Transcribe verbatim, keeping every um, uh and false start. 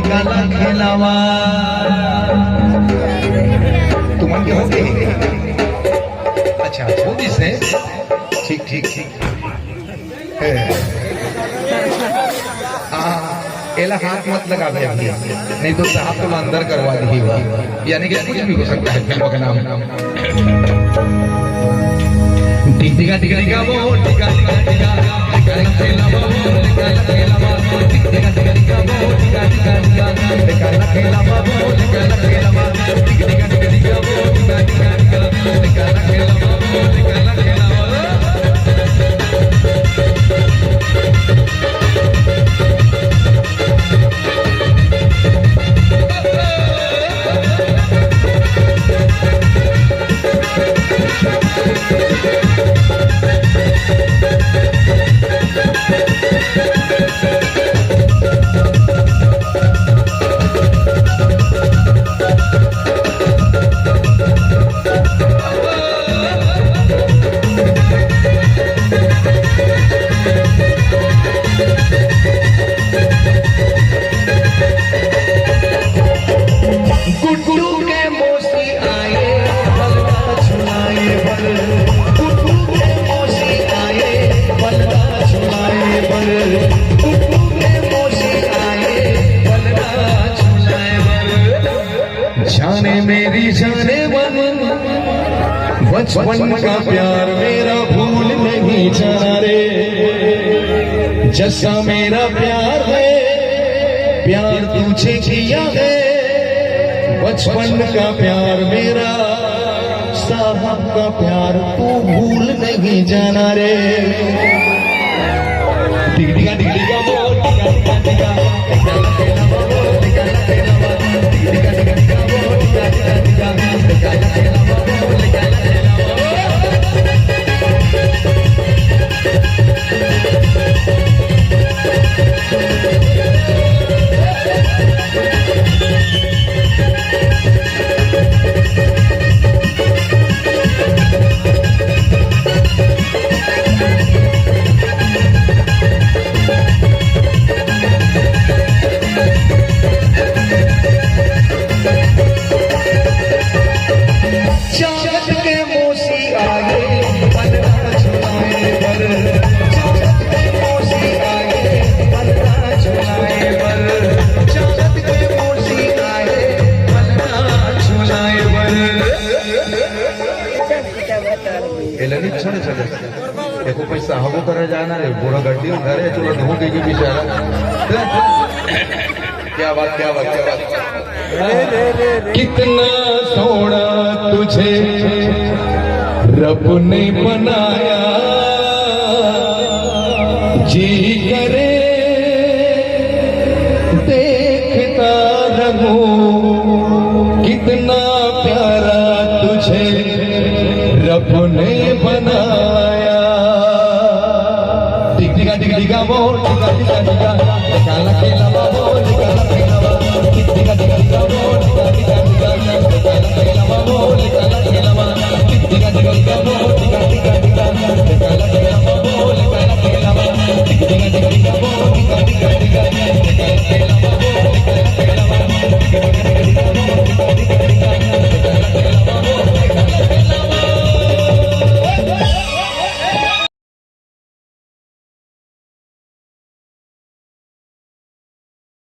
काला खेलावा। तुमन के होगे? अच्छा, वो भी से। ठीक, ठीक, ठीक। हे। हाँ, एला हाथ मत लगावे अभी, नहीं तो साहब तुम अंदर करवा दी। यानी कि कुछ भी हो सकता है फिल्म का नाम। टिक टिका टिका टिका वो, टिका टिका टिका, टिका टिका टिका वो, टिका टिका टिका वो, टिका टिका टिका, टिका टिका टिका वो, टिका टिका टिका, टिका टिका टिका वो, टिका टिका टिका, टिका टिका टिका वो। गुड्डू के मौसी आए, बलवा झुलाए बर। गुड्डू के मौसी आए, बलवा झुलाए बर। गुड्डू के मौसी आए, बलवा झुलाए बर। जाने मेरी जाने मन, बचपन का प्यार मेरा भूल नहीं जाना रे। जैसा मेरा प्यार है, प्यार तुझे किया है, बचपन का प्यार मेरा, साहब का प्यार तू भूल नहीं जाना रे। टिक टिका टिक टिका वो, टिका टिका टिका, टिका टिका वो, टिका टिका टिका वो, टिका टिका टिका वो, टिका टिका टिका, टिका टिका टिका वो, टिका टिका टिका वो। चांद के मौसी आए, पलड़ा झुलाए बर। चांद के मौसी आए, पलड़ा झुलाए बर। चांद के मौसी आए, पलड़ा झुलाए बर। एला नहीं छोड़े चले। एको पैसा हबो करे जाना रे, बूढ़ा गड्डी में धरे, चलो धो के, के बेचारा। क्या बात, क्या बात, क्या बात। कितना सोहना तुझे रब ने बनाया, जी करे देखता रहूं। कितना प्यारा तुझे रब ने